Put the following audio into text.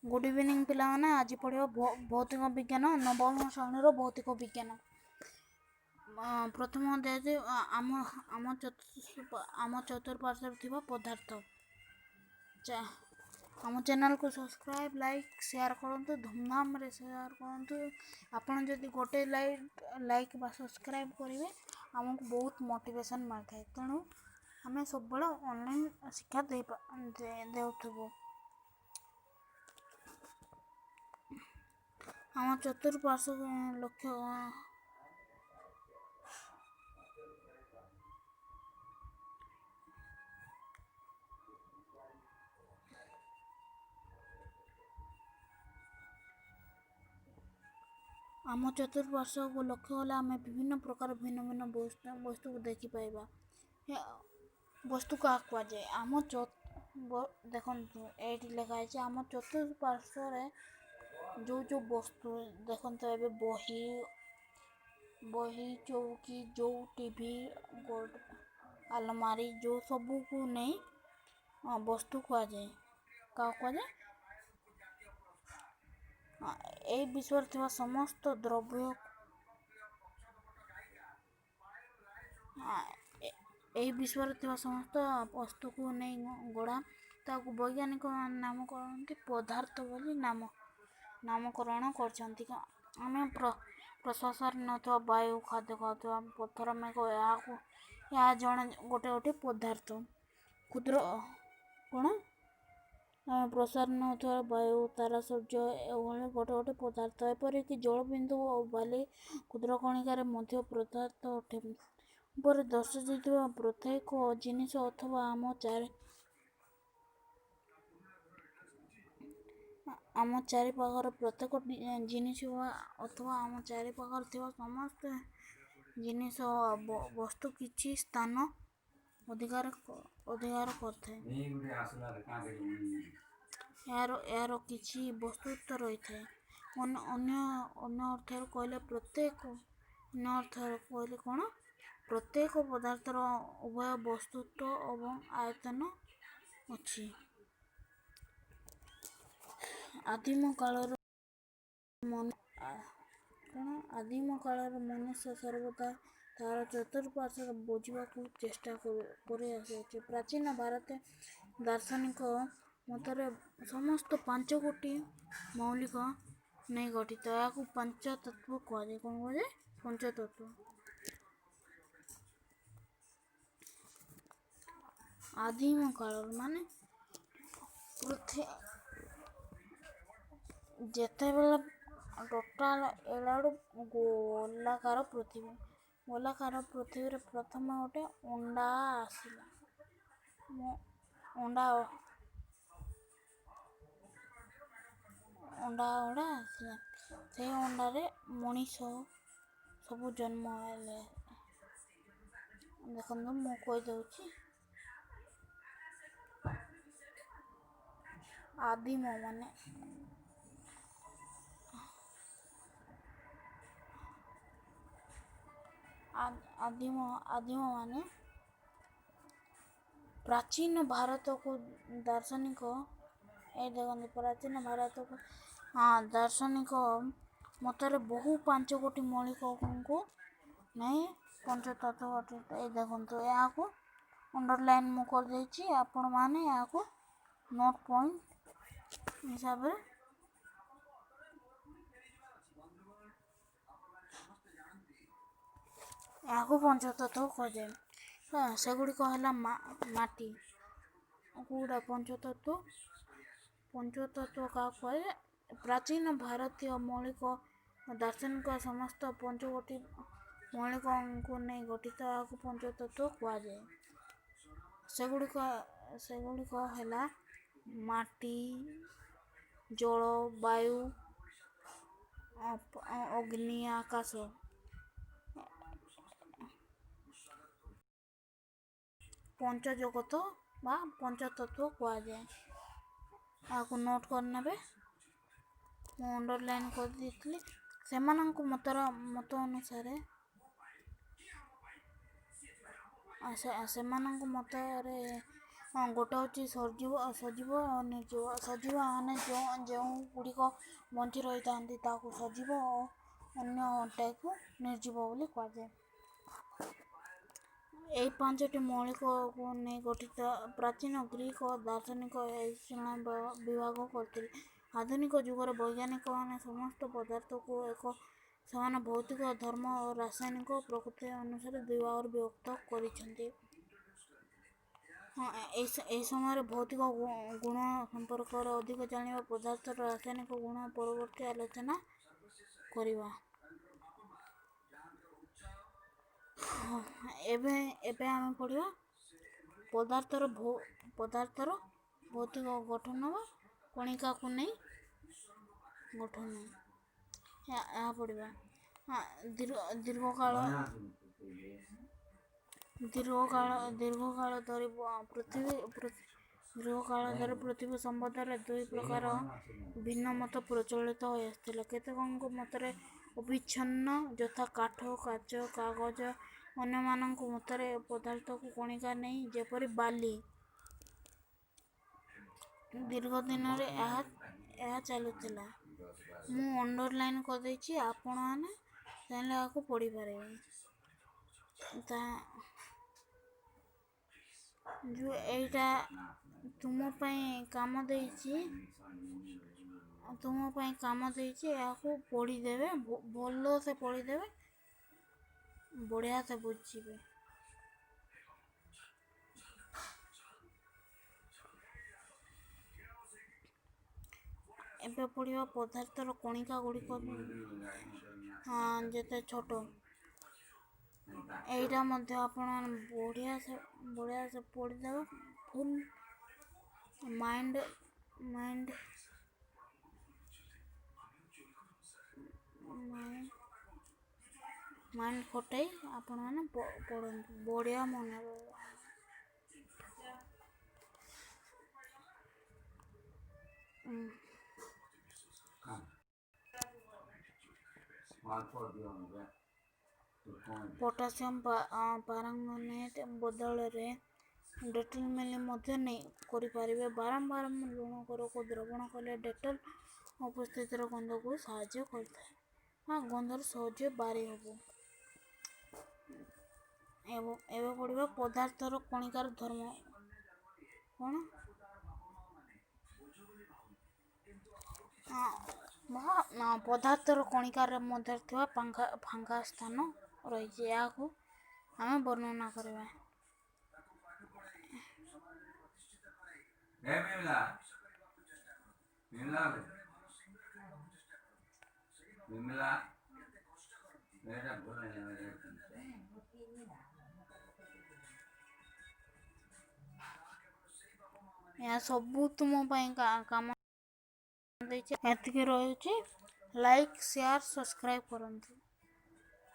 Good evening ପିଲାମାନେ। ଆଜି ପଢ଼ିବ ଭୌତିକ ବିଜ୍ଞାନ, ନବମ ଶ୍ରେଣୀର ଭୌତିକ ବିଜ୍ଞାନ ପ୍ରଥମ ଅଧ୍ୟାୟ, ଆମ ଆମ ଆମ ଚତୁଃପାର୍ଶ୍ୱରେ ଥିବା ପଦାର୍ଥ। ଆମ ଚ୍ୟାନେଲକୁ ସବସ୍କ୍ରାଇବ୍, ଲାଇକ୍, ସେୟାର କରନ୍ତୁ, ଧୁମଧାମରେ ସେୟାର କରନ୍ତୁ। ଆପଣ ଯଦି ଗୋଟେ ଲାଇକ୍ ବା ସବସ୍କ୍ରାଇବ୍ କରିବେ, ଆମକୁ ବହୁତ ମୋଟିଭେସନ୍ ମିଳିଥାଏ। ତେଣୁ ଆମେ ସବୁବେଳେ ଅନଲାଇନ୍ ଶିକ୍ଷା ଦେଇ ଦେଉଥିବୁ। ଆମ ଚତୁଃପାର୍ଶ୍ୱ ଲକ୍ଷ୍ୟ ଆମ ଚତୁଃପାର୍ଶ୍ୱକୁ ଲକ୍ଷ୍ୟ କଲେ ଆମେ ବିଭିନ୍ନ ପ୍ରକାର ଭିନ୍ନ ଭିନ୍ନ ବସ୍ତୁକୁ ଦେଖିପାଇବା। ବସ୍ତୁ କାହାକୁ କୁହାଯାଏ? ଆମ ଦେଖନ୍ତୁ, ଏଇଠି ଲେଖା ହେଇଛି, ଆମ ଚତୁଃପାର୍ଶ୍ୱରେ ଯେଉଁ ଯେଉଁ ବସ୍ତୁ ଦେଖନ୍ତୁ, ଏବେ ବହି, ଚୌକି, ଯେଉଁ ଟିଭି, ଆଲମାରି, ଯେଉଁ ସବୁକୁ ନେଇ ବସ୍ତୁ କୁହାଯାଏ। କାହାକୁ କୁହାଯାଏ? ଏଇ ବିଶ୍ୱରେ ଥିବା ସମସ୍ତ ଦ୍ରବ୍ୟ, ଏହି ବିଶ୍ୱରେ ଥିବା ସମସ୍ତ ବସ୍ତୁକୁ ନେଇ ଗଢ଼ା, ତାକୁ ବୈଜ୍ଞାନିକ ନାମ କରନ୍ତି ପଦାର୍ଥ ବୋଲି ନାମକରଣ କରିଛନ୍ତି। ଆମେ ପ୍ରଶ୍ୱାସରେ ନେଉଥିବା ବାୟୁ, ଖାଦ୍ୟ ଖାଉଥିବା ପଥର, ମେଘ, ଏହାକୁ ଏହା ଜଣେ ଗୋଟେ ଗୋଟେ ପଦାର୍ଥ। କ୍ଷୁଦ୍ର କ'ଣ? ପ୍ରସାର ନେଉଥିବା ବାୟୁ, ତାରା, ସୂର୍ଯ୍ୟ ଏଭଳି ଗୋଟେ ଗୋଟେ ପଦାର୍ଥ। ଏପରିକି ଜଳବିନ୍ଦୁ ଓ ବାଲି କ୍ଷୁଦ୍ର କଣିକାରେ ମଧ୍ୟ ପଦାର୍ଥ ଅଟେ। ଉପରେ ଦର୍ଶାଯାଇଥିବା ପ୍ରତ୍ୟେକ ଜିନିଷ ଅଥବା ଆମ ଚାରିପାଖର ପ୍ରତ୍ୟେକ ଜିନିଷ ଅଥବା ଆମ ଚାରିପାଖରେ ଥିବା ସମସ୍ତ ଜିନିଷ ବସ୍ତୁ କିଛି ସ୍ଥାନ ଅଧିକାର କରିଥାଏ। ଏହାର କିଛି ବସ୍ତୁତ୍ୱ ରହିଥାଏ। ଅନ୍ୟ ଅନ୍ୟ ଅର୍ଥରେ କହିଲେ ପ୍ରତ୍ୟେକ ଅନ୍ୟ ଅର୍ଥରେ କହିଲେ କ'ଣ? ପ୍ରତ୍ୟେକ ପଦାର୍ଥର ଉଭୟ ବସ୍ତୁତ୍ୱ ଏବଂ ଆୟତନ ଅଛି। ଆଦିମ କାଳରୁ କ'ଣ? ଆଦିମ କାଳର ମନୁଷ୍ୟ ସର୍ବଦା ତାହାର ଚତୁଃପାର୍ଶ୍ୱରେ ବୁଝିବାକୁ ଚେଷ୍ଟା କରି ଆସୁଅଛି। ପ୍ରାଚୀନ ଭାରତୀୟ ଦାର୍ଶନିକ ମତରେ ସମସ୍ତ ପାଞ୍ଚ ଗୋଟି ମୌଳିକ ନେଇ ଗଠିତ। ଏହାକୁ ପଞ୍ଚତତ୍ତ୍ୱ କୁହାଯାଏ। କ'ଣ କୁହାଯାଏ? ପଞ୍ଚତତ୍ତ୍ୱ। ଆଦିମ କାଳରୁ ମାନେ ପୃଥିବୀ ଯେତେବେଳେ ଟୋଟାଲ ଏଇଟା ଗୋଟେ ଗୋଲାକାର ପୃଥିବୀ, ଗୋଲାକାର ପୃଥିବୀରେ ପ୍ରଥମେ ଗୋଟେ ଅଣ୍ଡା ଆସିଲା। ମୁଁ ଅଣ୍ଡା ଗୋଟେ ଆସିଲା, ସେଇ ଅଣ୍ଡାରେ ମଣିଷ ସବୁ ଜନ୍ମ ହେଲେ। ଦେଖନ୍ତୁ, ମୁଁ କହିଦେଉଛି। ଆଦିମ ମାନେ ଆଦିମ ମାନେ ପ୍ରାଚୀନ ଭାରତକୁ ଦାର୍ଶନିକ, ଏଇ ଦେଖନ୍ତୁ, ପ୍ରାଚୀନ ଭାରତକୁ ଦାର୍ଶନିକ ମତରେ ବହୁ ପାଞ୍ଚ ଗୋଟି ମୌଳିକଙ୍କୁ ନେଇ ପଞ୍ଚତତ୍ତ୍ୱ ଗଠିତ। ଏଇ ଦେଖନ୍ତୁ, ଏହାକୁ ଅଣ୍ଡରଲାଇନ୍ ମୁଁ କରିଦେଇଛି। ଆପଣମାନେ ଏହାକୁ ନୋଟ୍ ପଏଣ୍ଟ ହିସାବରେ ଏହାକୁ ପଞ୍ଚତତ୍ତ୍ୱ କୁହାଯାଏ। ସେଗୁଡ଼ିକ ହେଲା ମାଟି। କେଉଁଟା ପଞ୍ଚତତ୍ତ୍ୱ? ପଞ୍ଚତତ୍ତ୍ୱ କାହାକୁ କୁହାଯାଏ? ପ୍ରାଚୀନ ଭାରତୀୟ ମୌଳିକ ଦାର୍ଶନିକ ସମସ୍ତ ପଞ୍ଚଗୋଟି ମୌଳିକଙ୍କୁ ନେଇ ଗଠିତ, ଏହାକୁ ପଞ୍ଚତତ୍ତ୍ୱ କୁହାଯାଏ। ସେଗୁଡ଼ିକ ହେଲା ମାଟି, ଜଳ, ବାୟୁ, ଅଗ୍ନି, ଆକାଶ। ପଞ୍ଚଜଗତ ବା ପଞ୍ଚତତ୍ତ୍ୱ କୁହାଯାଏ। ଏହାକୁ ନୋଟ୍ କରିନେବେ। ମୁଁ ଅଣ୍ଡରଲାଇନ୍ କରିଦେଇଥିଲି। ସେମାନଙ୍କ ମତ ଅନୁସାରେ, ସେମାନଙ୍କ ମତରେ ଗୋଟେ ହେଉଛି ସଜୀବ, ସଜୀବ ଓ ନିର୍ଜୀବ। ସଜୀବ ମାନେ ଯେଉଁ ଯେଉଁ ଗୁଡ଼ିକ ବଞ୍ଚି ରହିଥାନ୍ତି ତାକୁ ସଜୀବ ଓ ଅନ୍ୟଟାକୁ ନିର୍ଜୀବ ବୋଲି କୁହାଯାଏ। ଏହି ପାଞ୍ଚଟି ମୌଳିକକୁ ନେଇ ଗଠିତ। ପ୍ରାଚୀନ ଗ୍ରୀକ ଦାର୍ଶନିକ ଏହି ଶ୍ରେଣୀ ବିଭାଗ କରିଥିଲେ। ଆଧୁନିକ ଯୁଗରେ ବୈଜ୍ଞାନିକମାନେ ସମସ୍ତ ପଦାର୍ଥକୁ ଏକ ସମାନ ଭୌତିକ ଧର୍ମ ଓ ରାସାୟନିକ ପ୍ରକୃତି ଅନୁସାରେ ଦୁଇ ଭାଗରେ ବିଭକ୍ତ କରିଛନ୍ତି। ହଁ, ଏହି ସମୟରେ ଭୌତିକ ଗୁଣ ସମ୍ପର୍କରେ ଅଧିକ ଜାଣିବା, ପଦାର୍ଥର ରାସାୟନିକ ଗୁଣ ପରବର୍ତ୍ତୀ ଆଲୋଚନା କରିବା। ଏବେ ଆମେ ପଢ଼ିବା ପଦାର୍ଥର ଭୌତିକ ଗଠନ ବା କଣିକାକୁ ନେଇ ଗଠନ, ଏହା ପଢ଼ିବା। ଦୀର୍ଘକାଳ ଧରି ପୃଥିବୀ ସମ୍ବନ୍ଧରେ ଦୁଇ ପ୍ରକାର ଭିନ୍ନ ମତ ପ୍ରଚଳିତ ହୋଇ ଆସିଥିଲା। କେତେକଙ୍କ ମତରେ ଅବିଚ୍ଛିନ୍ନ, ଯଥା କାଠ, କାଚ, କାଗଜ। ଅନ୍ୟମାନଙ୍କ ମତରେ ପଦାର୍ଥକୁ କଣିକା ନେଇ, ଯେପରି ବାଲି। ଦୀର୍ଘ ଦିନରେ ଏହା ଚାଲୁଥିଲା। ମୁଁ ଅଣ୍ଡରଲାଇନ୍ କରିଦେଇଛି, ଆପଣମାନେ ଚାହିଁଲେ ଏହାକୁ ପଢ଼ିପାରିବେ। ତା ଯେଉଁ ଏଇଟା ତୁମ ପାଇଁ କାମ ଦେଇଛି, ତୁମ ପାଇଁ କାମ ଦେଇଛି, ଏହାକୁ ପଢ଼ିଦେବେ, ଭଲସେ ପଢ଼ିଦେବେ, ବଢ଼ିଆ ସେ ବୁଝିବେ। ଏବେ ପଢ଼ିବା ପଦାର୍ଥର କଣିକା ଗୁଡ଼ିକ ଯେତେ ଛୋଟ। ଏଇଟା ମଧ୍ୟ ଆପଣ ବଢ଼ିଆ ସେ ପଢ଼ିଦେବେ। ଫୁଲ୍ ମାଇଣ୍ଡ ମାଇଣ୍ଡ ମାଇଣ୍ଡ ଖଟାଇ ଆପଣମାନେ ପଢ଼ନ୍ତୁ, ବଢ଼ିଆ ମନେ ରହିବ। ପୋଟାସିୟମ୍ ପରମାଙ୍ଗାନେଟ୍ ବଦଳରେ ଡେଟଲ୍ ମିଲି ମଧ୍ୟ ନେଇ କରିପାରିବେ। ବାରମ୍ବାର ଲୁଣ ଘରକୁ ଦ୍ରବଣ କଲେ ଡେଟଲ୍ ଉପସ୍ଥିତିର ଗନ୍ଧକୁ ସାହାଯ୍ୟ କରିଥାଏ ବା ଗନ୍ଧରୁ ସହଜେ ବାରି ହେବ। ଏବଂ ଏବେ ପଢ଼ିବା ପଦାର୍ଥର କଣିକାର ଧର୍ମ କ'ଣ ବା ପଦାର୍ଥର କଣିକାର ମଧ୍ୟରେ ଥିବା ଫାଙ୍କା ସ୍ଥାନ ରହିଛି, ଏହାକୁ ଆମେ ବର୍ଣ୍ଣନା କରିବା। ଏହା ସବୁ ତୁମ ପାଇଁ କାମ ଦେଇଛି। ଏତିକି ରହୁଛି। ଲାଇକ୍, ସେୟାର, ସବସ୍କ୍ରାଇବ୍ କରନ୍ତୁ।